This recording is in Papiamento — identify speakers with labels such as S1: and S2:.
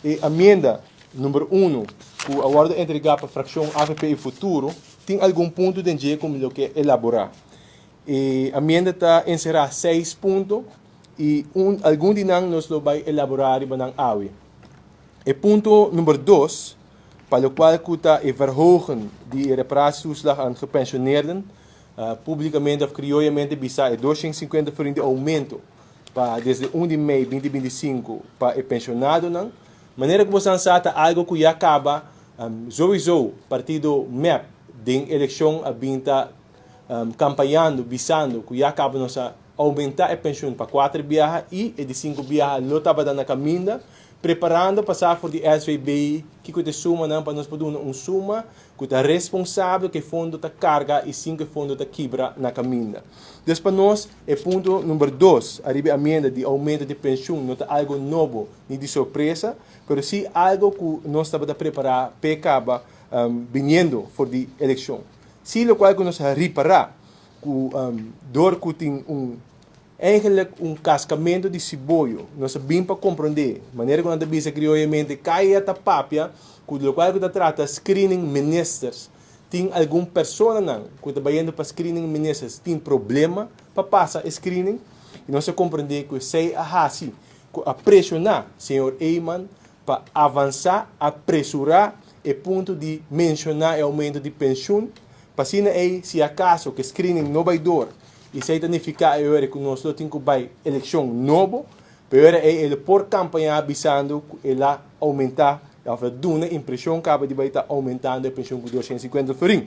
S1: E enmienda number 1 ku a wòrdu entregá pa frakshon AVP i Futuro tin algun punto den dje ku mi lo ke elaborá. E enmienda ta enserá seis punto i un algun di nan nos lo bai elaborá riba nan awe. E punto number 2, pa lokual ku ta e verhogen di e reparatietoeslag aan gepensioneerden, públikamente òf krioyamente bisá e 250 florin di oumento pa desde 1 di mei 2025 pa e penshonadonan. Manera ku boso sa, ta algu ku ya kaba sowieso partido MEP den elekshon a bin ta kampañando bisando ku ya kaba nos a oumentá e penshun pa kuater biaha i e di sinku biaha lo tabata na kaminda, preparando pasá for di SVB kiko ta e sumanan pa nos por duna un suma ku ta responsabel ku e fondo ta karga i sin ku e fondo ta kibra na kaminda. Dus pa nos e punto number 2 ariba e amienda di oumento di penshun no ta algu nobo ni di sorpresa, pero sí algu ku nos tabata prepará p'e kaba biniendo for di elekshon. Sí, lokual ku nos a ripará ku dor ku tin un eigenlijk un kaskamentu di siboyo, nos a bin pa komprondé, manera ku nan ta bisa krioyamente, kaya ta papia, ku lokual ku ta trata screening ministers, tin algun personanan ku ta bayendo pa screening ministers tin problema pa pasa e screening, i nos a komprondé ku esei a hasi ku a preshoná señor Eman pa avansá, apresurá e punto di menshoná e oumento di penshun, pa asina ei si akaso ku e screening no bai dor i esei ta nifiká e ora ku nos lo tin ku bai elekshon nobo, pero e ora ei e lo por kampañá bisando ku el a oumentá òf a duna impreshon kaba di bai ta oumentando e penshun ku 250 florin.